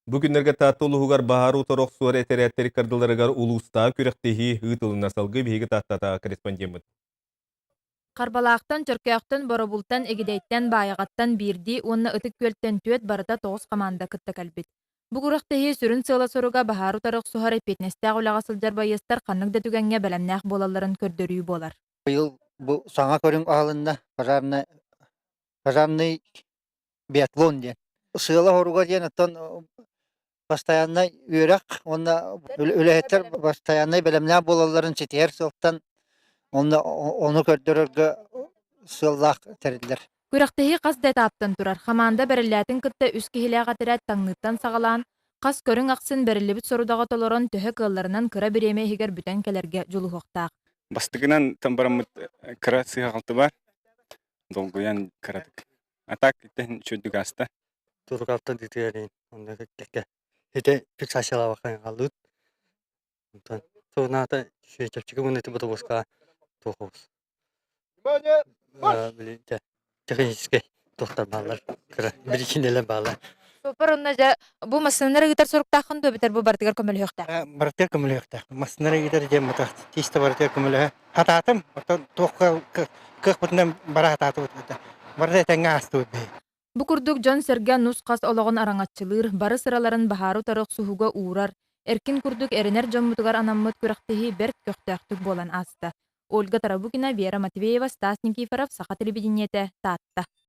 Бу күннэргэ Таатта улууһугар баһаар утары охсуор этэрээттэр ыккардыларыгар улуустааҕы күрэхтэһии ыытылынна. Салгыы биһиги Тааттатааҕы корреспондеммыт. Харбалаахтан, Чөркөөхтөн, Боробултан, Игидэйтэн, Баайаҕаттан биирдии уонна Ытык Күөлтэн түөрт барыта тоҕус хамаанда кытта кэлбит. Бу күрэхтэһии сүрүн сыала-соруга баһаар утары охсуһар эппиэтинэстээх үлэҕэ сылдьар байыастар ханнык да түгэҥҥэ бэлэмнээх буолалларын көрдөрүү буолар. Быйыл бу саҥа көрүҥ аһылынна пожарный, пожарный биатлон диэн. Сыала-соруга диэн оттон постояннай үөрэх уонна үлэһиттэр постояннай бэлэмнээх буолалларын ситиһэр сыалтан онно ону көрдөрөргө сыаллаах тэриллэр. Күрэхтэһии хас да этаптан турар. Хамаанда бэриллээтин кытта үс киһилээх этэрээт таҥныыттан саҕалаан, хас көрүҥ ахсын бэриллибит сорудаҕы толорон төһө кыалларынан кыра бириэмэ иһигэр бүтэн кэлэргэ дьулуһуохтаах. Бастакынан там бараммыт кыра сыыһа-халты бар, долгуйан кыратык. А так иттэн үчүгдүк ааста. Турукалтан титиэрин онно кэккэ ити фиксациялаабакка хааллыбыт. Онтон тугунаата чэпчэки уонна ити бодобуоска туох оҕус. Били техническэй туохтар бааллар кыра биричиинэлэр бааллар. Суоппар онно дьэ бу массыыналары ыытар соруктааххын дуо эбэтэр бу барытыгар көмөлөһүөхтээх? Барытыгар көмөлөһүөхтээх. Массыыналары ыытар диэн матах тиистэ барытыгар көмөлөһө хатаатым. Оттон туохха кыахпытынан бара хатаатыбыт. Барыта этэҥҥэ аастыбыт биһи. Бу курдук дьон-сэргэ нус-хас олоҕун араҥаччылыыр, бары сыраларын баһаары утары охсуһууга уурар, эркин курдук эрэнэр дьоммутугар анаммыт күрэхтэһии бэрт көхтөөхтүк буолан ааста. Ольга Тарабукина, Вера Матвеева, Стас Никифоров, Саха телевидениетэ, Таатта.